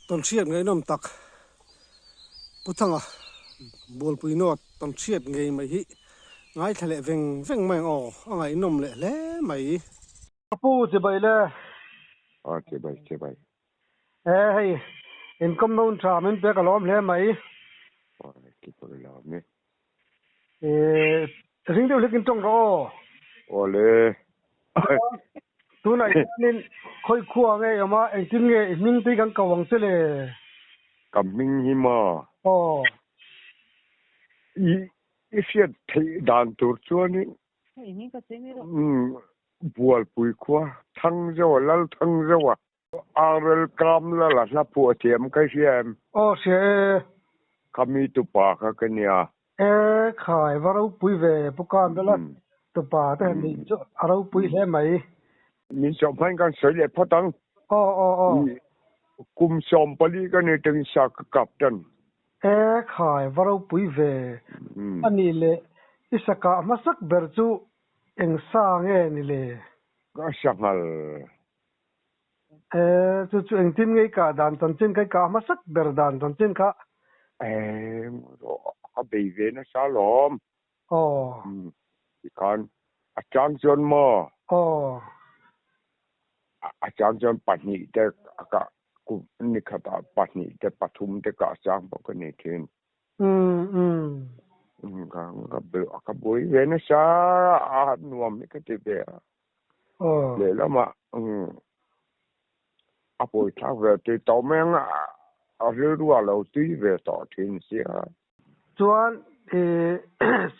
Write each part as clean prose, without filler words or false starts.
Tawnhriat ngaihnawm tak Pu Thanga Bualpui Note tawnhriat ngei mai hi ngaithla leh veng veng mai ang aw, a ngaihnawm leh hle mai. Ka pu chibai le. Aw chibai chibai. E hei inkawm no tha min pek a lawm hle mai. Aw kipawh i lawm e. E ring deuh hlekin tawng rawh aw. Aw le. Tunah hianin khawi khua nge i awm a, engtin nge i hming te hi kan ko ang che le? Ka hming hi maw? Aw. I i hriat theih dan tur chuanin Bualpui khua Thangzoa, Lalthangzoa Arel kam la la hla phuah thiam ka hria em? Aw hria e. Kha mi tupa kha ka nia. E khai va ropui ve Pu Kam la tupa te han nih chu a ropui hle mai. Min sawm hmain kan sawi leh phawt ang. Aw aw aw. Kum 14 ka ni tengin sa ka kap tan. E khai va ropui ve. A nih leh i sa kah hmasak ber chu eng sa nge ni le? Ka sanghal. E, chu chu engtin nge i kah dan chanchin kha i kah hmasak ber dan chanchin kha? E, ka bei ve nasa alawm. Aw. Tikhan a chang chuan maw? Aw. A chang chuan pahnih te ka kum nikhatah pahnih te pathum te kah chang pawh ka nei thin. Umm umm. Ka buai ve nasa a nuam hi ka ti ve a. Lehlamah a pawi thlak ve tui tawh mai ang a, a rilru a lo tui ve tawh thin sia. Chuan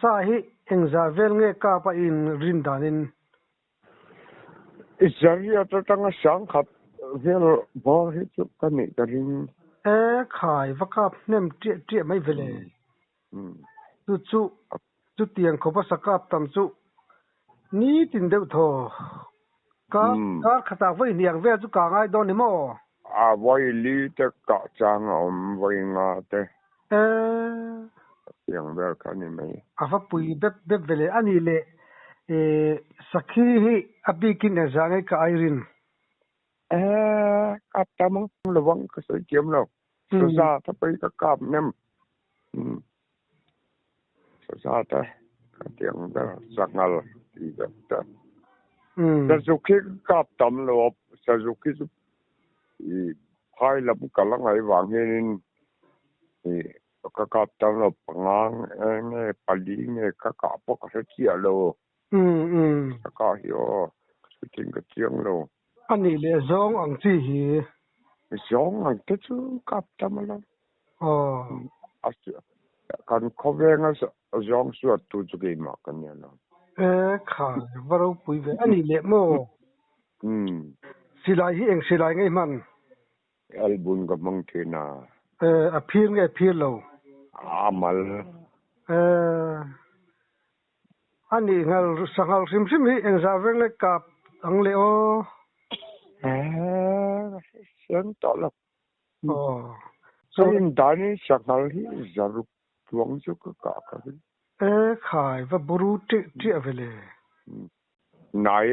sa hi engzah vel nge kap a in rin danin? I zariat atanga sangkhat vel bawr hi chu ka nih ka ring. E khai va kap hnem ṭiah ṭiah mai vele. Chu chu chutiang khawpa sa kap tam chu nitin deuh thaw ka kar khatah vawi hniang vel chu ka ngai dawn ni maw? A vawi li te kah chang a awm vawi nga te. E. Tiang vel kha ni mai. A va pui bep bep ve le. A nih leh e sakhi hi a bikin engzah nge ka airin? E kap tam ang lovang ka sawi thiam lo. Saza te pawh hi ka kap nem. Saza te ka ti ang ber sanghal tih vel te. Sazuk hi ka kap tam lo a, sazuk hi chu ih phai lam kal a ngaih vang hianin ih ka kap tam lo panga nge pali nge ka kah pawh ka hre chiah lo. Ka kah hi aw ka sawi thin ka chiang lo. A nih leh zawng ang chi hi. Zawng ang te chu kap tam alawm. Aw. Kan khawvenga zawng suat tu chu keimah ka nia lo. E khai, va ropui ve. A nih leh maw? Silai hi eng silai nge i hman? Albun ka hmang thin a. E, a phir nge phir lo? A mal. E, a nih nghal, sanghal hrim hrim hi engzah veng leh kap ang le aw? E, siam tawh lo. Aw. Ka indanin sanghal hi zaruk chuang chu ka kah ka ring. E khai, va buru ṭih ṭiah ve le. Nai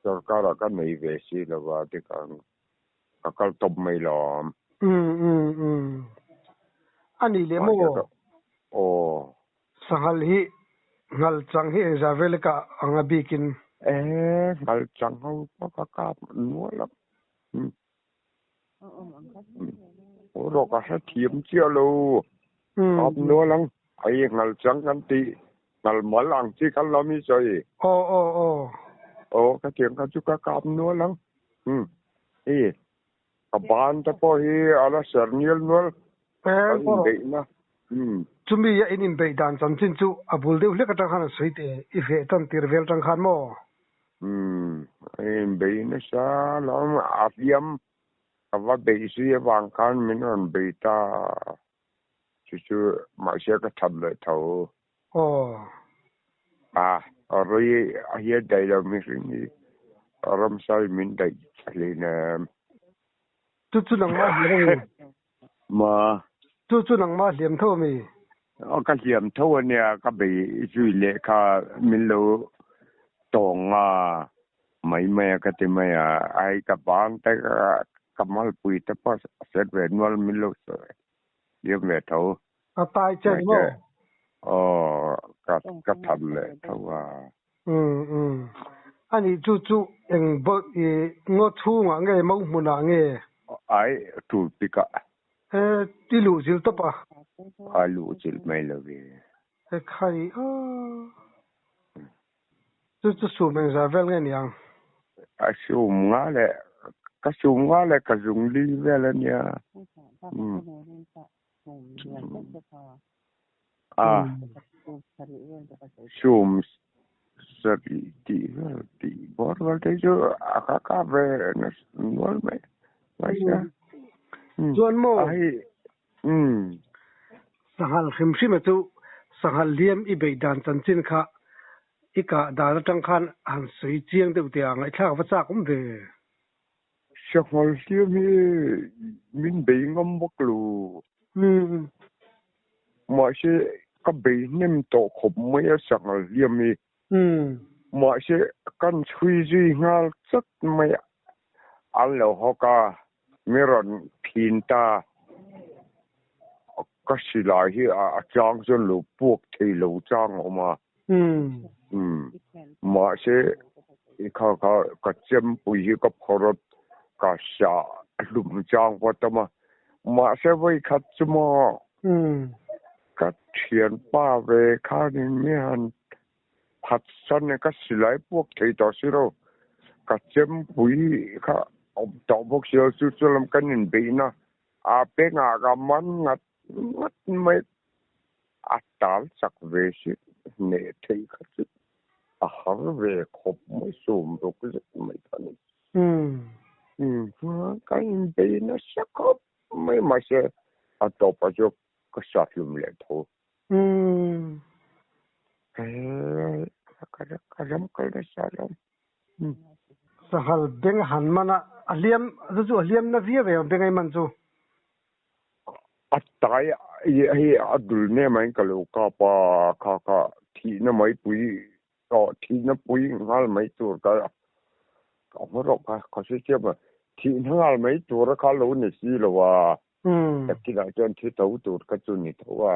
sorkarah ka nei ve si lo va, tikhan ka kal tawp mai lawm. Umm umm umm. A nih leh maw? Aw. Sanghal hi ngal chang hi engzah vel ka ang a bikin? E, ngal chang ho pawh ka kap nual ang. Aw ka hre thiam chiah lo. Kap nual ang. Ai ngal chang kan tih ngal mal ang chi kha la mi sawi. Aw aw aw. Aw ka thiam kha chu ka kap nual ang. Hei ka ban te pawh hi a la ser nial nual. Kan inbeihna. Chumi a in inbeih dan chanchin chu a bul deuh hlek atang khan an sawi teh i veh tan tir vel tang khan maw? Umm, a inbei nasa alawm, a hliam ka va beih zui avang khan min rawn bei ta, chu chu mahse ka that leh tho. Aw. A, rui a hian daih lo mihring hi ramsa in min daih hlei nem. Chu chu nangmah hliam a mi? Ma. Chu chu nangmah hliam tho a mi? Aw ka hliam tho a nia, ka bei zui leh kha min lo tawng a mai mai a ka ti mai a, ai ka bang te Ka malpui te pawh a set ve nual min lo sawi liam ve tho. A tai che ni maw? Aw, ka ka that leh tho a. Umm umm. Anih chu chu eng i ngaw chhungah nge mau hmunah nge? Ai, tul pik ah. E, i luh zil tawp a. A luh zil mai lo ve. E khai a. Chu chu sum engzah vel nge niang? A sum nga leh ka sum nga leh ka zung li vel a nia. A sum sarih tih vel tih bawr vel te chu a ka kap ve nasa nual mai mai sia. Chuan maw? A hei umm. Sanghal hrim hrim a chu sanghal hliam i beih dan chanchin kha i kah dan atang khan han sawi chiang deuh teh a, ngaihthlak va chak awm ve. Sanghal hliam hi min bei ngam vak lo. Mahse ka bei hnem tawh khawp mai a sanghal hliam hi. Mahse kan chhui zui nghal chat mai a, an lo hawk a, mi rawn phin ta. Ka silai hi a chang chuan lo puak thei lo chang a awm a. Mahse i kha kha ka chempui hi ka phawrh a, ka sah hlum chang pawh a tam a. Mahse vawikhat chu maw ka thianpa ve khanin mi han phatsan e, ka silai puak thei tawh si lo. Ka chempui kha awm tawh bawk si lo, chu chu lam kan inbeihna a pengah ka man ngat ngat mai. A tal chak ve si, hneh theih kha chu a har ve khawp mai, sawm ruk zet mai kha a ni. Ka inbei nasa khawp mai, mahse a tawpah chu ka sat hlum leh tho. Ka ram kal nasa alawm. Sanghal beng han man a, a hliam chu chu a hliam na viau em beng ai man chu? A tai hei a dul nem aiin ka lo kap a, kha kha thihna mai pui aw thihna pui nghal mai tur ka ka hmu rawh kha ka hre chiam a, thihna nghal mai tur a kha lo ni si lo a, takinah chuan thi tho tur kha chu ni tho a,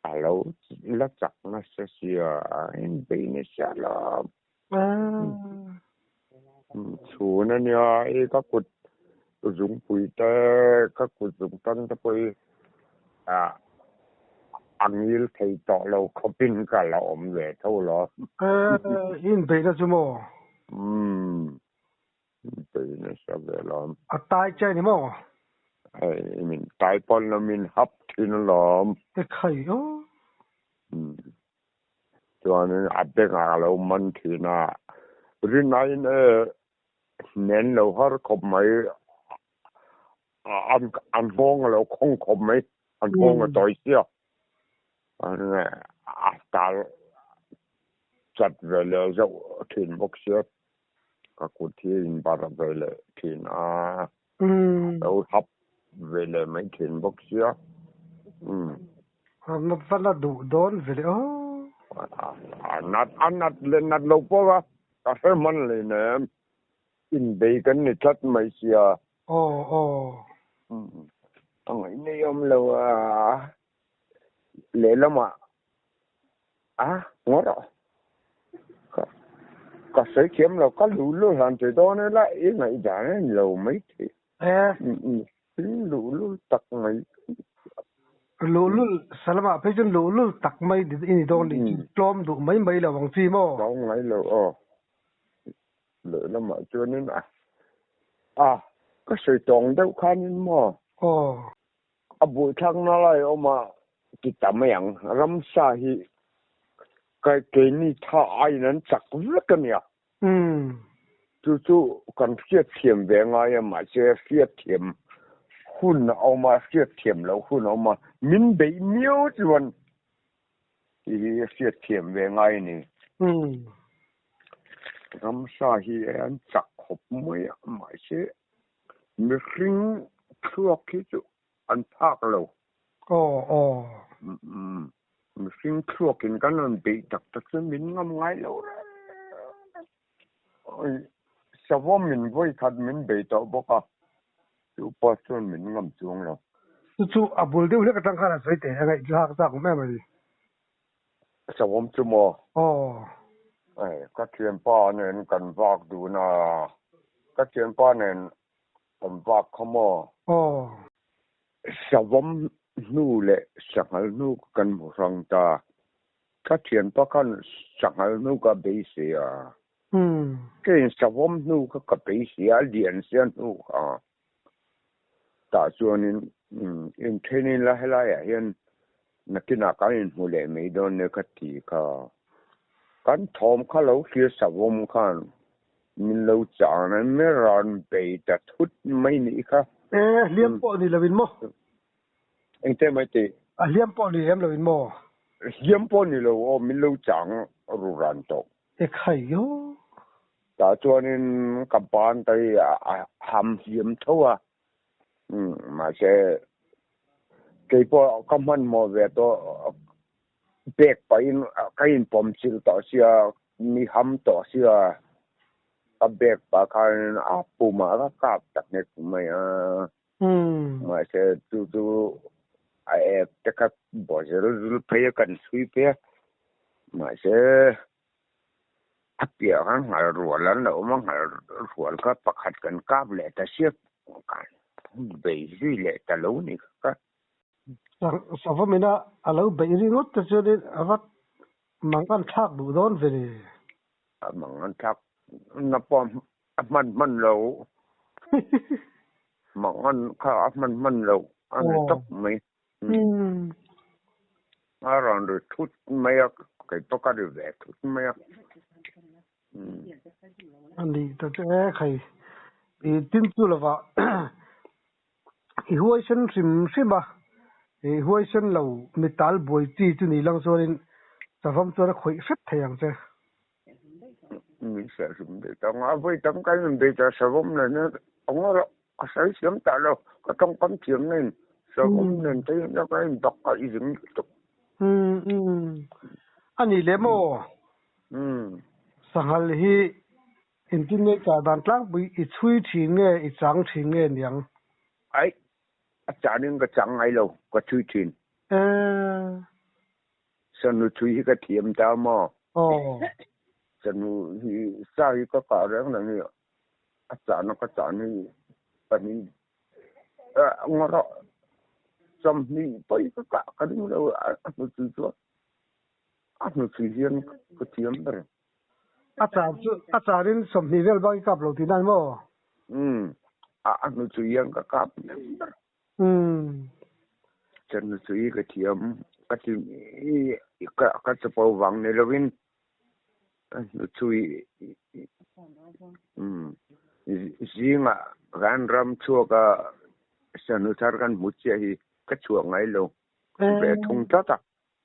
a lo la chak nasa sia a inbei nasa alawm. Chhun a nia i ka kut zungpui te ka kut zungtan te pawh hi ah a ngil thei tawh lo khawpin ka la awm ve tho lo. I inbeihna chu maw? Umm inbeih nasa ve lawm. A tai che a ni maw? Hei min tai pawn lo min hap thin alawm. Ekhai aw. Chuanin a bengah a lo man thin a, rinaiin e nen lo har khawp mai, an an nghawng a lo khawng khawp mai, an nghawng a tawi sia. A tal chat ve leh zauh thin bawk sia, ka kut hi a inbar ve leh thin a, a lo hap ve leh mai thin bawk sia. Va la duh dawn ve le aw. A nat a nat leh nat lo pawh a, ka hre hman leh nem. Inbei kan ni tlat mai sia. Aw aw. A ngaih awm lo a, lehlamah a ngaw rawh. Ka ka sawi thiam lo, ka luhlul han ti dawn ila i ngaihdan a ni lo maithei. Luhlul tak mai. Luhlul, Salama phei chuan luhlul tak mai i ni dawn nih chu tlawm duh mai mai lo ang chi maw? Tlawm ngai lo aw. Lehlamah chuanin a a ka sawi tawng deuh khanin maw? Aw. A buaithlakna lai awm a ti ta mai ang. Ramsa hi keini tha aiin an chak vek a nia. Chu chu kan hriatthiam ve ngai a, mahse hriatthiam hun a awm a, hriatthiam loh hun a awm a, min beih miau chuan tih hi hriatthiam ve ngai a ni. Ramsa hi an chak khawp mai a, mahse mihring thluak hi chu an phak lo. Aw aw. Mihring thluakin kan rawn beih tak tak chu min ngam ngai lo reng. Savawm min vawi khat min bei tawh bawk a. Chu pa chuan min ngam chuang lo. Chu chu a bul deuh hlek atang khan a sawi teh a ngaihthlak chak awm em a ni. Savawm chu maw? Aw. Ei, ka thianpa nen kan vak dun a, ka thianpa nen kan vak kha maw? Aw. Savawm hnu leh sanghal hnu kan hmu hrang ta. Ka thianpa khan sanghal hnu ka beisei a. Keiin savawm hnu kha ka beisei a, a lian sia hnu kha. Tah chuanin inthenin la helaiah hian nakinah kan inhmu leh mai dawn nia ka ti kha. Kan thawm kha lo hria savawm khan min lo chang a, min rawn bei ta thut mai nih kha. E, hliam pawh ni loin maw? Engte mai tih? A hliam pawh ni em loin maw? Hliam pawh ni lo aw, min lo chang ru ran tawh. E khai yo. Tah chuanin ka ban ta hi a ham hliam tho a, mahse keipawh ka hmanhmawh ve tawh pek pahin ka inpawm chilh tawh sia, mi ham tawh sia, ka bag pah khan a pumah ka kap tak nghek mai a. Mahse chu chu a ek te kha bawzel zul phei a kan chhui phei a, mahse a piah khan nghal rual an lo awm a, nghal rual kha pakhat kan kap leh ta siap kan bei zui leh ta lo ni kha. Savawmina a lo beih ringawt te chuanin a va mang an thlak duh dawn ve ni. A mang an thlak na pawh a hman hman lo. Mangan kha a hman hman lo a ni tawp mai. A rawn ri thut mai a, kei pawh ka ri ve thut mai a. A ni ta che e khai. I tin chu lova i huaisen hrim hrim a, i huaisen lo mi tal buai chi chu ni lang chuanin savawm chuan a khawih hret thei ang che. Min hriat hrim ve ta ang a, vawi tam kan in bei ta savawm nen hian a ngaw lo, ka sawi thiam ta lo, ka tawngkam thiam na in savawm nen te hian ka in bak ka i zing lutuk. A ni leh maw? Sanghal hi engtin nge kah dan tlangpui i chhui thin nge i chang thin nge niang? Aih, a chanin ka chang ngai lo, ka chhui thin. Sanu thui hi ka thiam ta maw? Aw. Sanu hi sa hi ka kah reng reng hi a chahna ka chahna hi pahnih ngaw sawmhnih pawh hi ka kah ka ring lo a hnu thui chuan a hnu thui hian ka thiam ber. A chah chu a chahin 20 vel bak i kap lo tihna ni maw? Umm a hnu thui hian ka kap ber. Chanu chu i ka thiam ka ti i ka chapo vang ni lovin chu i zingah kan ram chhuak a sanu thar kan hmu chiah hi ka chhuak ngai lo ve thung tlat a.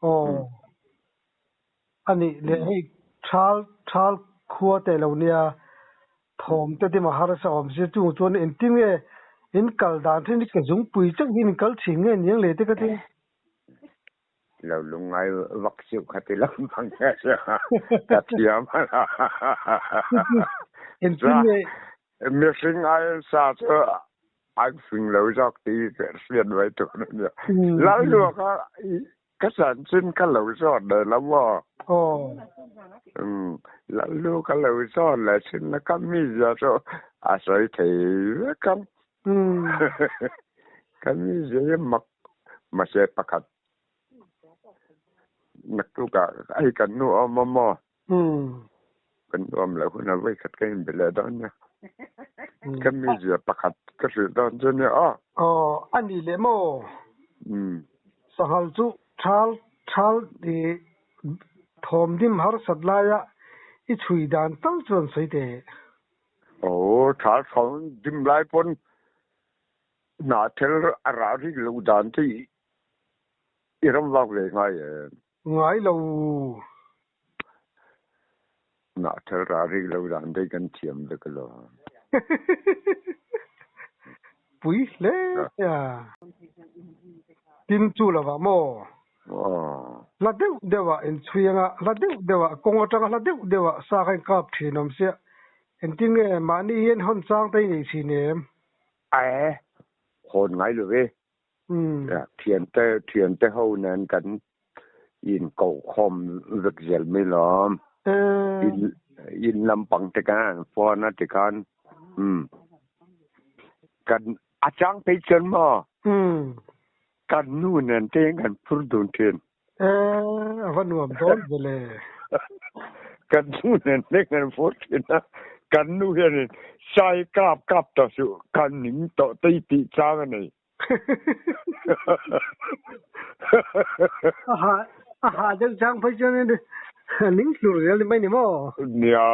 Aw a nih leh hei thal thal khua teh lo nia thawm te dim a harsa awm si chung chuan engtin nge in kal dan thin hi ka zungpui chauh hian in kal thin nge niang le te ka ti. Lo lungngai vak siu kha ti lo bang nge ka thiam a la. Engtin nge Mihring aiin sa chu an fing lo zawk tih ka hriat mai tur a nia. Lalnu kha ka chanchin ka lo zawt leh lo maw? Lalnu ka lo zawt leh thin a, ka mizia chu a sawi thei vek ang. Ka mizia hi mak mahse pakhat naktukah hei kan nu a awm a maw? Kan nuam loh hunah vawikhat ka inbe leh dawn nia. Ka mizia pakhat ka hrilh dawn chu nia aw. Aw, a ni leh maw? Sanghal chu thal thal i thawmhnim harsat laia i chhui dan tal chuan sawi teh. Aw, thal thawmhnim lai pawn hnahthel a rah rik loh dan te i ram vak ve ngai em? Ngai lo. Hnahthel rah rik lo dan daih kan thiam vek alo. Pui hle a. Tin chu lovah maw? Hla deuh deuhah inchhui anga hla deuh deuhah kawng atanga hla deuh deuhah sa kha inkap thin awm sia. Engtin nge mahni hian hawn chang te i nei thin em? Ae. Hawn ngai lo ve. Thiante thiante ho nen kan in koh khawm vek zel mai lawm. In in lampang te khan phone a tikhan kan a chang phei chuan maw kan nu nen te hian kan phur dun thin. A va nuam dawn ve le. Kan nu nen te kan phur thin a, kan nu hianin sai kap kap tawh suh, kan ning tawh te i tih chang a nei. A hah a hah deuh chang phei chuan ning hlur zel ni mai ni maw? Nia,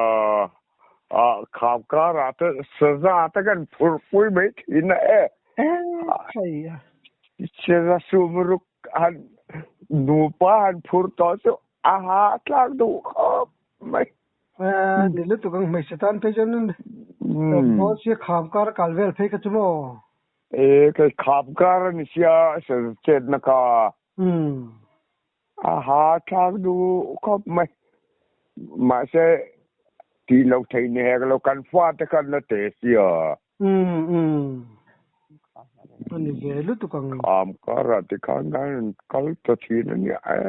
a kham karah te saza te kan phur pui mai thin a e. Saza sumruk han nupa han phur tawh chu a ha tlak duh khawp mai. Ni lutuk ang hmeichhe tan phei chuan dawn sia kham kar a kal vel phei kha chu maw? E kei kham kar a ni sia saza chetna kha. A ha thlak duh khawp mai. Mahse tih loh theih ni hek lo kan fate khan la te sia. A ni ve lutuk ang. Kham karah tikhan khan kal ta thin a nia e.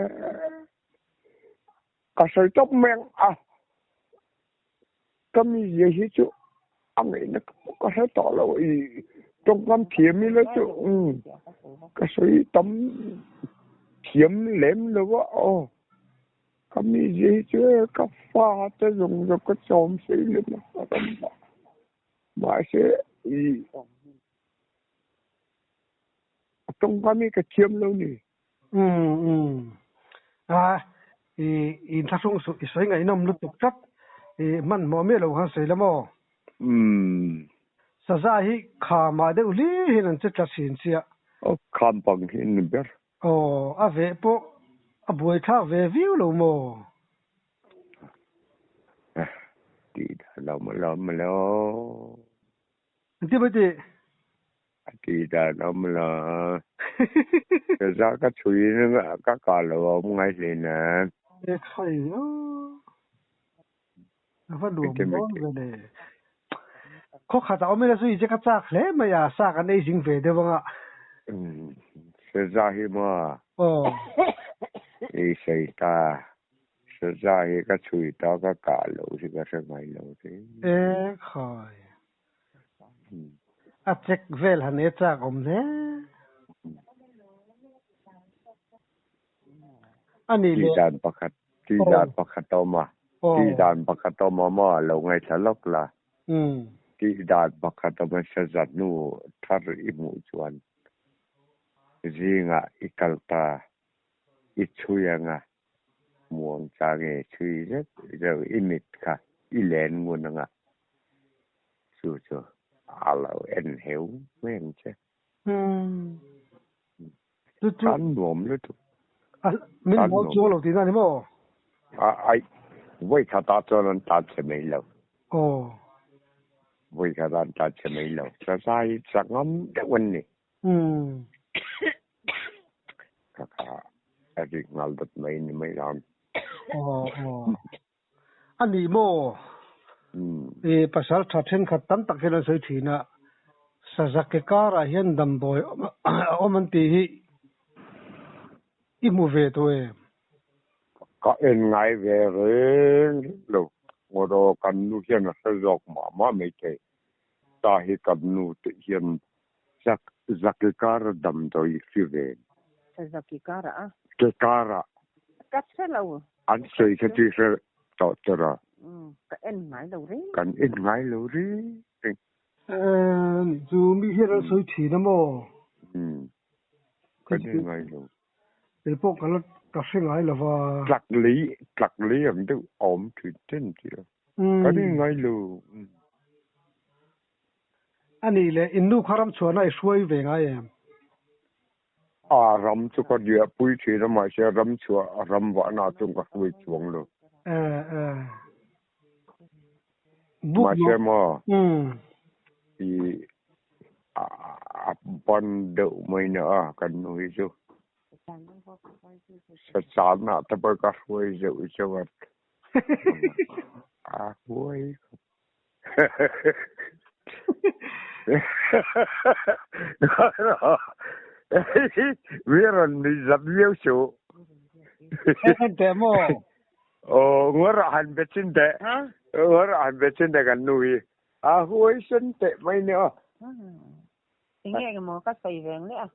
Ka sawi tawp mai ang a. Ka mizia hi chu a ngaihna ka hre tawh lo i tawngkam thiam ila chu ka sawi tam thiam lem lo a aw. Ka mizia hi chu e ka fa te zawng zawng ka chawm sei lem a ram ah. Mahse i tawngkam hi ka thiam lo ni. Umm umm a i inthlahrung suh i sawi ngaihnawm lutuk tlat i hmanhmawh miah lo khan sawi la maw? Umm. Saza hi khamah deuh hlir hian an che tla thin chiah. Aw kham pang hi ni ber. Aw a veh pawh a buaithlak ve viau lo maw? Tih dan lo maw lo maw lo. Engtin mai tih? A tih dan awm lo. Saza ka chhui in ka kah lo a awm ngai hle nen. E khai a. A va nuam dawn ve le. Khaw khat a awm ila chu i che ka chak hle mai a, sa kan ei zing ve deuh anga. Saza hi maw? Aw. I sawi ta. Saza hi ka chhui ta ka kah loh hi ka hre ngai lo re. E khai. A check vel han e chak awm hle. A nih leh. Tih dan pakhat, tih dan pakhat a awm a. Tih dan pakhat a awm a maw lo ngaithla lawk la. Tih dan pakhat a awm a saza hnu thar i hmuh chuan zingah i kal ta i chhui anga Muang cha nge chhui zet zeuh i mit kha i len ngun anga chu chu a lo en heu mai ang che. Kan nuam lutuk. Min hmuh chuang lo tihna a ni maw? Aih, vawi khatah chuan an tan che mai lo. Aw. Vawi khatah an tan che mai lo. Saza hi changam deuh an ni. Ka kha a rik nghal dawt mai ni mai lam. Aw aw. A ni maw? I pasal tha thenkhat tam tak hian an sawi thin a, Sazake karah hian damdawi a awm an tih hi i hmu ve tawh em? Ka en ngai ve reng lo. Ngawraw kan nu hian a hre zawk mah mah maithei. Ta hi kan nu te hian Zak zaki kara damdawi hri ve. Zaki kara a? Ke kara. Ka hre lo. An sawi kha chu i hre tawh tawh a. Ka en ngai lo reng. Kan en ngai lo reng reng. Chu mi hian an sawi thin a maw? Kan en ngai lo. Kei pawh ka la ka hre ngai lo va. Tlak lei tlak lei ang deuh a awm thin ten tih a. Kan en ngai lo. A nih leh, in nu kha ram chhuahna i hruai ve ngai em? A, ram chu ka riahpui thin a, mahse ram chhuah ram vahna chung ka hruai chuang lo. E, e. Mahse maw, i a ban deuh mai na a kan nu hi chu. Sachana te pawh ka hruai zeuh zeuh a. A huai khawp. Mi rawn nuih zat viau suh. En teh maw? Aw, ngawrah han be chin teh. Ngawrah han be chin teh kan nu hi. A huaisen teh mai nia aw. Enge eng maw ka sawi veng leh a.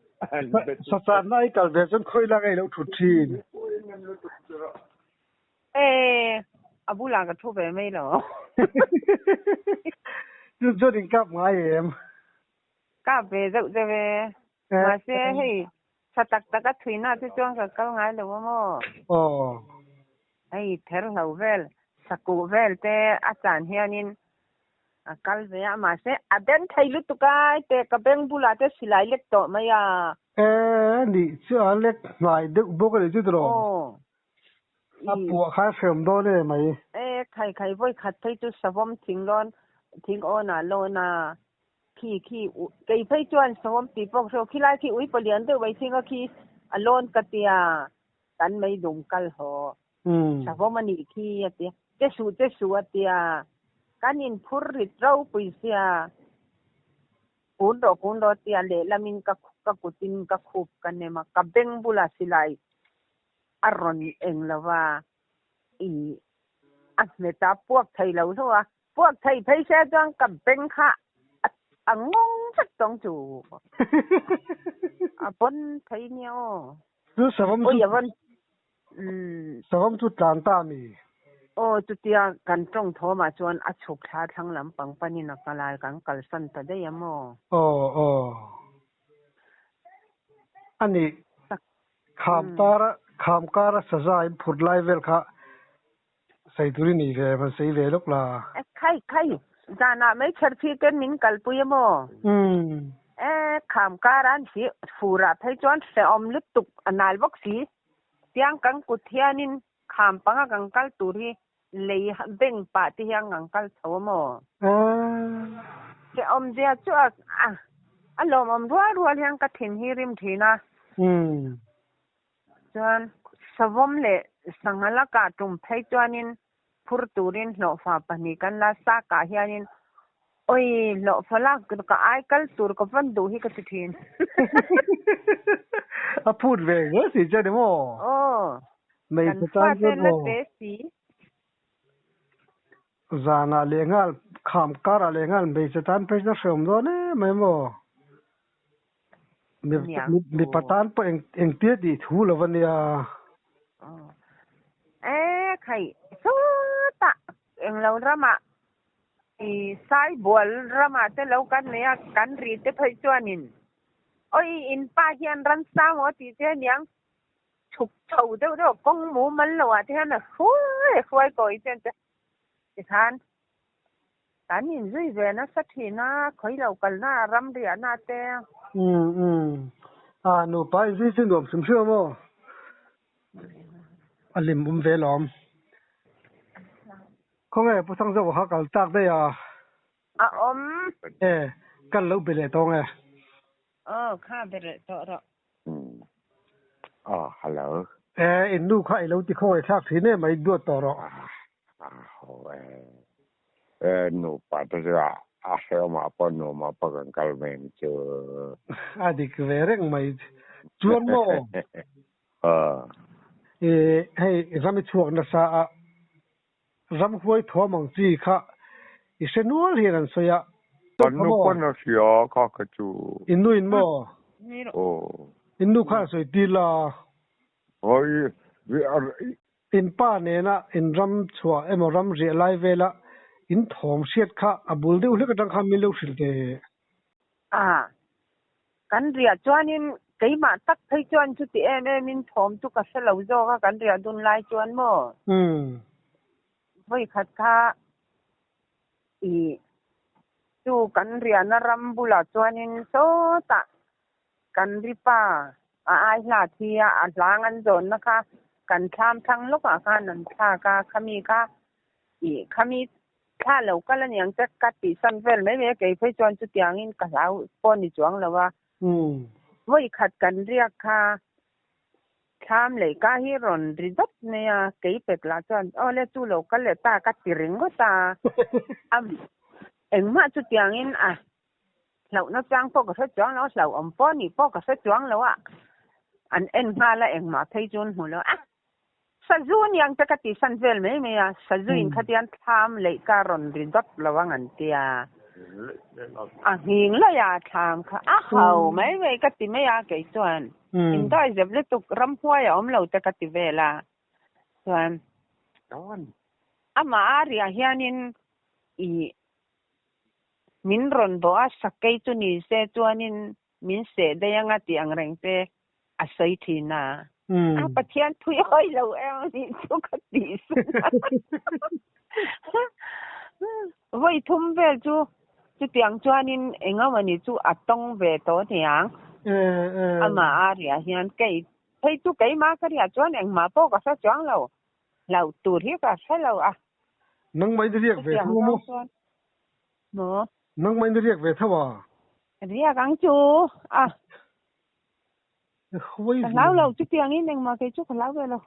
Sachanna i kal ve chuan khawi lak ei loh thut thin. E, a bulah ka thu ve mai lo. Chu chuan in kap ngai em? Kap ve zauh deuh e. Mahse hei tha tak tak a thuina te chuan ka kal ngai lo a maw? Aw. Hei therhlo vel, sakuh vel te a chan hianin A kal ve a, mahse a beng thei lutuk a, te ka beng bulah te silai lek tawh mai a. E, nih chu a lek hnai deuh bawk a nih chu tiraw? Aw. A puah kha a hreawm dawn e mai. E, khai khai vawi khat phei chu savawm thing lawn, thing awn ah lawn a, khi khi kei phei chuan savawm tih pawh ka hre lo, khilai khi ui palian deuh mai thing a khi a lawn ka tia, kan mei dum kal haw. Savawm a nih khi a ti a, che suh che suh a ti a, kan inphur rit ropui sia, kun rawh kun rawh a ti a, lehlamin ka ka kutin ka khup ka nem a, ka beng bulah silai a rawn eng lo va, i a hmet a, puak thei lo hlauh a, puak thei phei sia chuan ka beng kha a ngawng vek tawng chu a pawn thei nia aw. Chu savawm chu savawm chu tlan ta mi? Aw chutia kan tawng thawmah chuan a chhuk thla thlang lam pang panin a kal a, kan kalsan ta daih a maw? Aw aw a nih kham tara kham kara saza in phurh lai vel kha sawi tur i nei ve van sawi ve lawk la. E khai khai, zanah mai chherphi ten min kalpui a maw? E kham kar an si furah phei chuan hrehawm lutuk a nal bawk si. Tiang kan kut hianin kham panga kan kal tur hi lei beng pah te hian kan kal chho a maw? Hrehawm zia chu a a lawmawm rual rual hian ka thin hi rim thin a. Chuan savawm leh sangha lakah tum phei chuanin phur turin hlawhfa pahnih kan la sakah hianin awi hlawhfa lak ka ai kal tur ka van duh hi ka ti thin. A phut ve zel si che ni maw? Aw, kan Hmeichhe tan fate chuan la aw. te si. Zanah leh nghal, kham karah leh nghal hmeichhe tan phei chuan hreawm dawn em mai maw? Mipa tan pawh engtia tih thu lo a nia. E khai sawtah englo ramah i Saibual ramah te lo kan nei a, kan ri te phei chuanin awi in pa hian ramsa maw tih te aniang chhuk chho deuh deuh kawng mumal lo ah te hian a hruai a hruai kawi te an ti tikhan Kan inzui ve nasa thin a, khawi lo kalna a ram riahna te. Umm umm. A nupa inzui chu nuam hrim hrim a maw? A lim awm ve lawm. Khawnge Pu Sangzauha kha kal tak daih a? A awm. E, kal lo be leh tawng e. Aw, kha be leh tawh rawh. Umm. Aw, hello. E, in nu kha i lo ti khawngaih thlak thin em a, i duat tawh rawh. A, ho e. E, nupa te chu a, a hrehawmah pawh nuamah pawh kan kal mai ang chu. A dik ve reng mai. Chuan maw? Aw. E, hei ram i chhuak nasa a, Ramhuai thuam ang chi kha i hre nual hian an sawi a. Kan nu pawn a hria kha kha chu. In nu in maw? Aw. In nu khan a sawi tir la. Hawi In pa nena in ram chhuah emaw ram riah lai vela in thawm hriat kha a bul deuh hlek atang khan min lo hrilh teh. A. Kan riah chuanin keimah tak phei chuan chuti em emin thawm chu ka hre lo zawk a kan riah dun lai chuan maw? Vawi khat kha i chu kan riahna ram bulah chuanin sawtah kan ri pa a ai hla thi a, a hlang an zawnna kha kan thlam thlang lawkah khan an thlak a, khami kha i khami Thla lo kal aniang che ka tih san vel mai mai a, kei phei chuan chutiangin ka hlau pawh ni chuang lo a. Vawi khat kan riak kha thlam leh ka hi rawn ri dawp mai a, kei pek lah chuan aw le chu lo kal leh ta ka ti ringawt a, a engmah chutiangin a. Hlauhna chang pawh ka hre chuang lo a, hlauhawm pawh nih pawh ka hre chuang lo a, an en nghal a engmah phei chu an hmu lo a. Sazu niang te ka ti san vel mai mai a, sazu in khatian thlam leih ka rawn ri dawt lo ang an ti a, a nghing laih a thlam kha a hau mai mai ka ti mai a kei chuan indawi zep lutuk ramhuai a awm lo te ka ti vel a, chuan amah a riah hianin ih min rawn bawh a sakei chu ni se chuanin min seh daih anga tih ang reng te a sawi thin a. A Pathian thui hawi lo em anih chu ka tih sun a. Vawi thum vel chu chutiang chuanin engamawni chu a tawng ve tawh aniang. Amah a riah hian kei phei chu keimah ka riah chuan engmah pawh ka hre chuang lo. Hlauh tur hi ka hre lo a. Nangmah in riak ve tho maw? Maw? Nangmah in riak ve tho a? Riak ang chu a. Ka hlau lo chutiang in engmah kei chu ka hlau ve lo.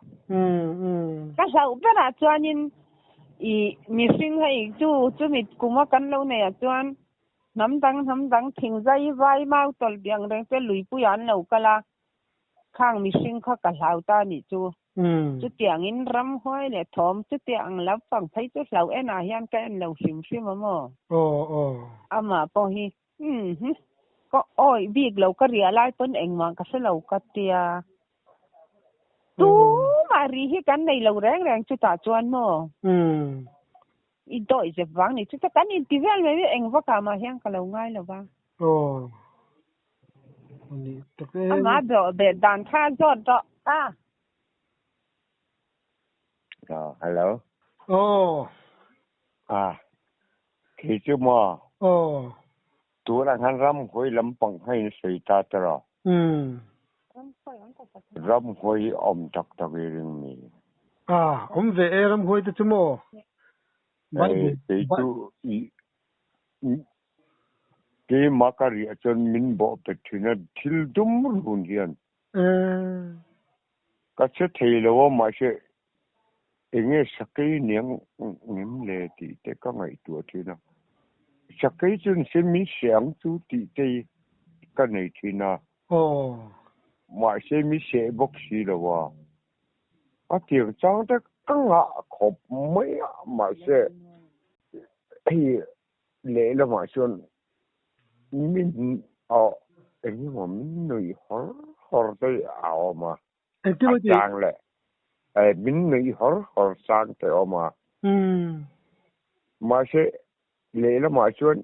Ka hlauh berah chuanin i mihring hei chu chumi kuma kan lo nei ah chuan hnam dang hnam dang thingzai vai mau tawlh biang reng te luipuiah an lo kal a, khang mihring kha ka hlau ta nih chu. Chutiangin ramhuai leh thawm chutiang ang lampang phei chu hlau enah hian ka en lo hrim hrim a maw? Amah pawh hi Umm ka awih bik lo ka riah lai pawn engmah ka hre lo ka tia. Tumah ri hi kan nei lo reng reng chutah chuan maw? I dawih zep vang ni chuta kan inti vel mai mai eng vakah mah hian ka lo ngai lo va. Aw ani tak e. Amah dawh beh dan kha a zawt rawh a. Hello. Aw. Ah Kei chu maw? Aw. Tunah khan ramhuai lampang kha in sawi ta tawh a. Ramhuai awm tak tak i ring mi. A, awm ve e ramhuai te chu maw? Hei, kei chu i keimah ka riah chuan min bawh pet thin a, thil dum run hian. Ka che thei lo a, mahse enge sakei niang ngem le tih te ka ngaihtuah thin a. Sakei chu nise min seh ang chu tih te hi ka nei thin a. Mahse mi seh bawk si lo a. A tiang chang te ka ngah khawp mai a, mahse hei lehlamah chuan Min aw engemaw min nuih hawr hawr te a awm a, a chang leh min nuih hawr hawr chang te a awm a. Mahse lehlamah chuan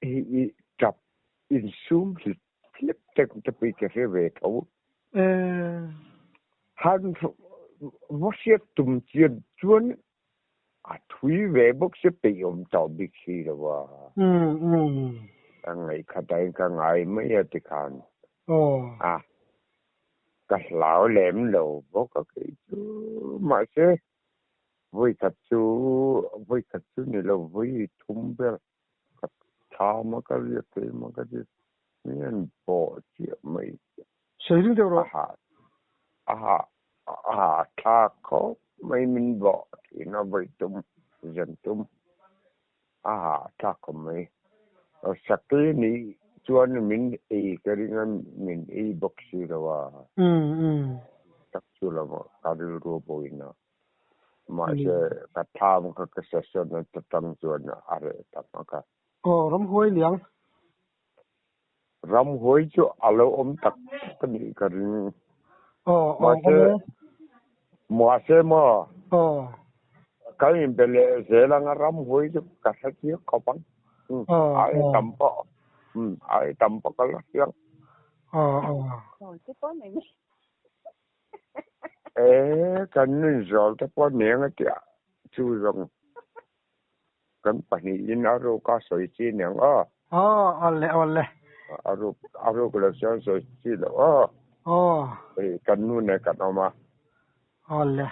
i tap insum hlip hlep te te pawh i ka hre ve tho. Han va hriat tum chian chuan A thui ve bawk se peih awm tawh bik si lo a. Ka ngaihkhat ah in ka ngai mai a tikhan. A ka hlau lem lo bawk a kei chu mahse vawikhat chu vawikhat chu ni lo vawi thum ber ka thlam a ka riak keimah ka ti mi an bawh chiah mai. Sawi ring deuh rawh. A hah a hah A thlak khawp mai min bawh thin a vawi tum zan tum a hahthlak khawp mai. Sakhi nih chuan min ei ka ring a min ei bawk si lo a. Tak chu lo ka rilru a buain a. Mahse ka thlam kha ka session a ta tang chuan a reh ta hmak a. Aw ramhuai liang. Ramhuai chu a lo awm tak tak a nih ka ring. Aw, aw, Mahse, awm e. mahse maw? Aw. Kan inbe leh zel ang a, ramhuai chu ka hre chiang khawp ang. Aw, aw. Ai tam pawh, ai tam pawh ka la hriang. Aw, aw. Zawl te pawh nei mai. E, kan nun zawl te pawh nei ang a tia, chu zawng. Kan pahnihin a ruk a sawi chi niang aw. Aw, awle awle. A ruk a ruk lo chuan sawi chi loh aw. Aw. Hei kan nu nen kan awm a. Awle.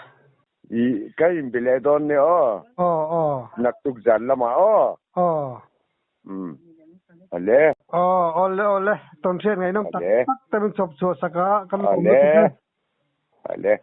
I ka inbi leh dawn nia aw. Aw aw. Naktuk zan lamah aw. Aw. Umm. Awle. Aw awle awle. Tawnhriat ngaihnawm tak tak te min chhawp chhuah sak a kan lawm lutuk e. Awle. Awle.